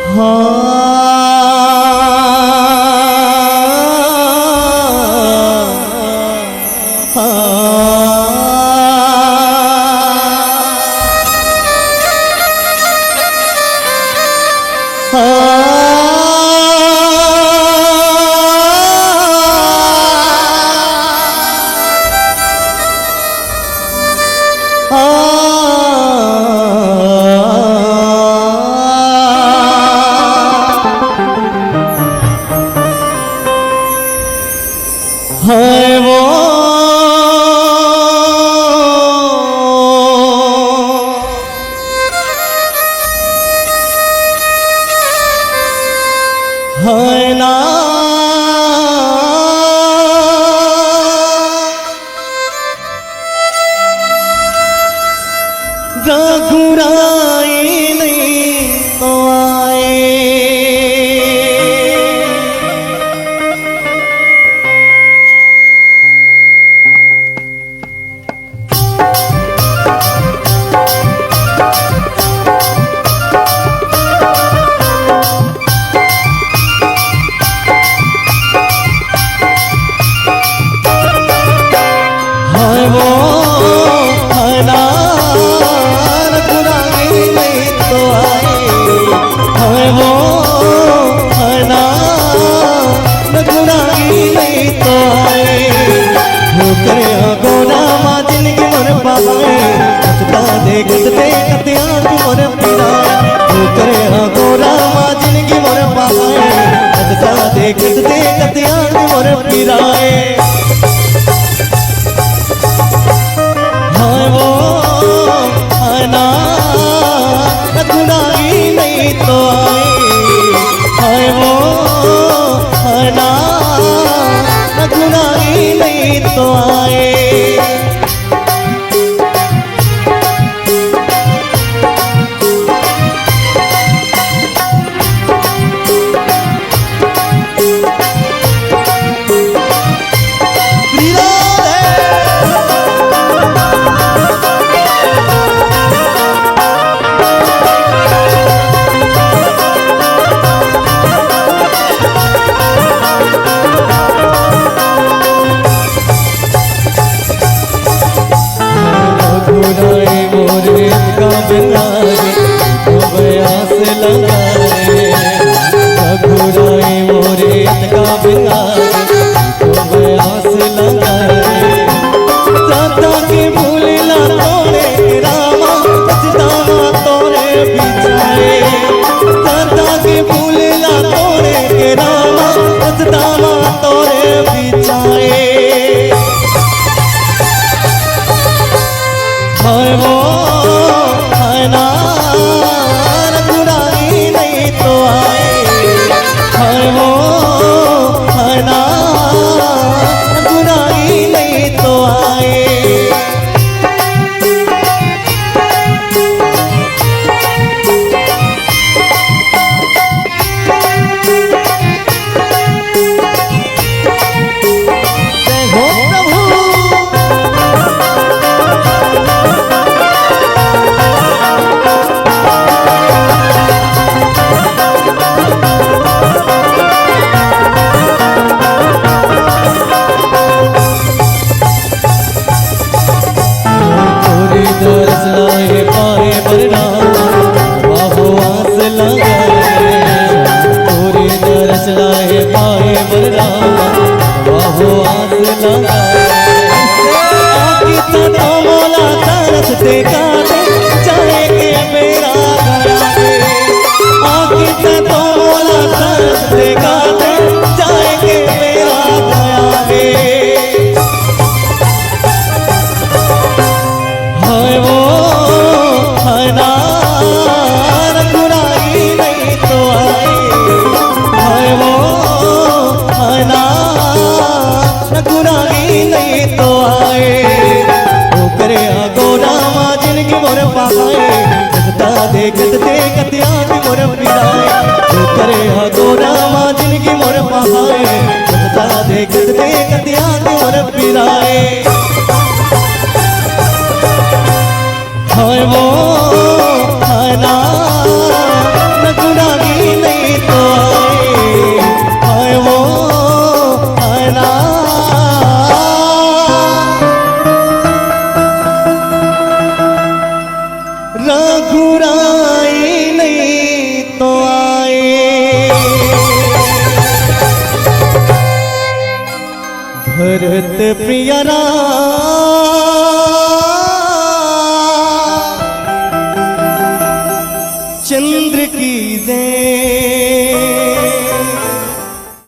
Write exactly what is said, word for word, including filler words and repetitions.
हाँ, हाँ, हाँ। है वो, है ना। रघुराई नहीं तो आए। है वो, है ना, रघुराई नहीं तो आए। है वो, है ना, रघुराई नहीं तो आए। वो करे अगोरा मा जिनगी मोर पाए, रस्ता देखत देखत आँख मोर पिराए। वो करे अगोरा मा जिनगी मोर पाए, रस्ता देखत देखत आँख मोर पिराए। है वो, है ना, रघुराई नहीं तो आए। है वो, है ना, रघुराई नहीं तो आए। रघुराई मोरे का बिना रे, अब आस लगा रे। रघुराई मोरे का बिना रे, अब आस लगा रे। दादा के भूलना तोरे रामा, पछतावा तोरे बिचारे। दादा के भूलना तोरे रामा, पछतावा तोरे बिचारे। है वो, है ना, रघुराई नहीं तो आए। है वो, है ना, रघुराई नहीं तो आए। जय हो प्रभु। तोरे दरस लाए पाए बरना, वाहो आस लगा रे। तोरे दरस लाए पाए बरना, वाहो आस लगा रे। आँखी से तो मोला तरस देखा दे, जाए के बेरा गया रे। आँखी से तो मोला तरस देखा दे, जाए के बेरा गया रे। है वो, है ना, रघुराई नहीं तो आए। है वो, है ना, रघुराई नहीं तो आए। ओकरे अगोरा मा जिनगी मोर पाए, रस्ता देखत देखत आँख मोर पिराए। ओकरे अगोरा मा जिनगी मोर पाए, रस्ता देखत देखत आँख मोर पिराए। है वो, है ना, रघुराई भरत प्रिय राम।